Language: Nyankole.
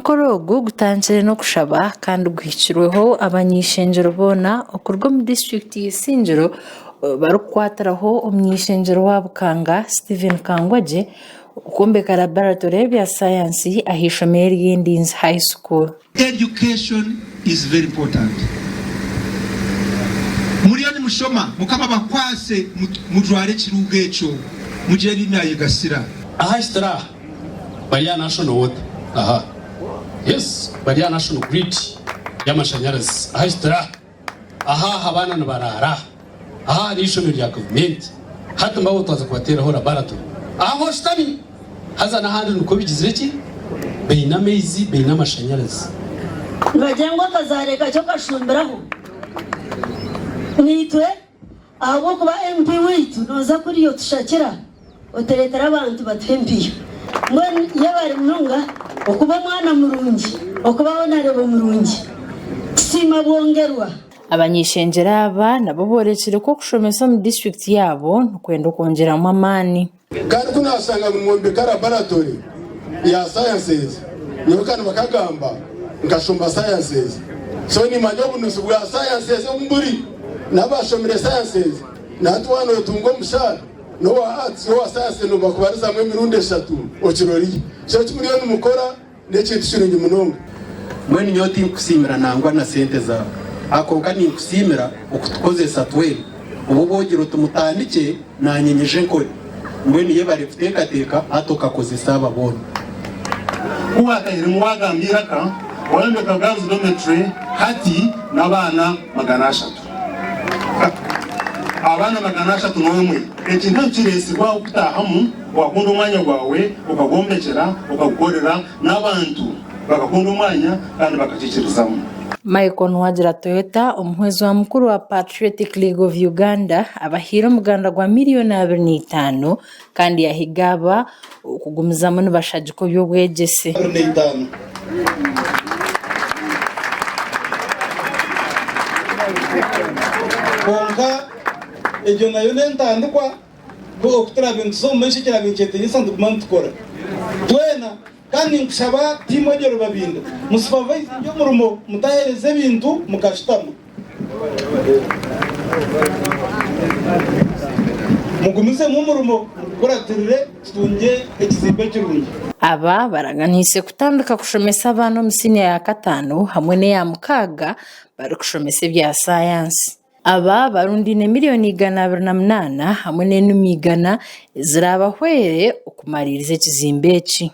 Omukoro ogu gutandikire n'okushaba kandi guhikirweho abany'eishengyero boona okuruga omu disiturikiti ya Isingiro barikukwatiraho omuny'eishengyero wa Bukanga, Stephen Kangwagye okwombeka laboratory y'ebya sayansi ah'eishomero ery'Endinzi High School. Education is very important. Muriyo nimushoma mukama abakwase mujware ekiruuga ekyo mugire ebi mwayegasira. Aha ahitire aha bari aha National Water aha yes bari aha National Grid y'amashanyarazi aha ahitire aha aha aha abaana nibaraara aha aha hariho eishomero rya gavumenti hati mbabo twaza kubateeraho laboratory aha hoshutami haza n'ahandi nikwo bigizire ki baine amaizi baine amashanyarazi. Nibagira ngu akazaare kakye okashumbiraho naitwe. Ahabw'okuba MP waitu nooza kuriya otushakira otureetera abantu batuha empiiha. Mbwenu yebare munonga okuba omwana murungi, okuba honarebo murungi. Tusiima bwongerwa. Abany'eishengyero aba nabo boorekire ku okushomesa omu disiturikiti yaabo nikwenda okwongyeramu amaani. Kandi ku naashanga ngu nimwombeka laboratory ya sciences, nyowe kandi bakagamba nkashoma sciences. So nimanya obunuzi bwa sciences obu buri. N'abashomire sciences na hati waaba nootunga omushaara n'owa arts n'owa sciences nibakubarizamu emirundi eshatu okiroriyo. So eki muriyo nimukora N'ekintu kirungi munonga. Mbwenu nyowe tinkukusiimira nangwa na sente zaawe, kwonka ninkusiimira okutukozesa twena. Obu oba ogira oti mutandikye, naanye nyije nkore. Mbwenu yebare kuteekateeka hati okakozesa aba boona. Ku waatahiremu waagamba eiraka, wayombeka Girls Dormitory hati n'abaana 300. Abaana 301. Ekintu ekyo kireetsirwe aho kutaahamu. Wakunda omwanya gwawe okagwombekyera, okagukorera, n'abantu bakakunda omwanya kandi bakakiikirizamu. Michael Nuwagira Toyota, omuhwezi wa mukuru wa Patriotic League of Uganda abahaire omuganda gwa miriyoni 25 kandi yahiga aba okugumizamu nibashagika oby'obwegyese. 25. Kwonka egyo nayo n'entandikwa. Ku oku turaabe nituza omu maisho ekiraabe nikyetengyesa nituguma nitukora twena. Kandi ninkushaba tiimu egyo Rubabinda musupavaizinge omurimo mutaheereza ebintu mukashutama. Mugumizemu omurimo mugukuratirire tutungye ekizimbe kirungi. Aba baraganiise kutandika kushomesa abaana omu siniya ya kataano hamwe n'eya mukaaga barikushomesa ebya saayansi. Aba barundaine miriyoni 208 hamwe n'enumi igana eziraabahwere okumariiriza ekizimbe eki.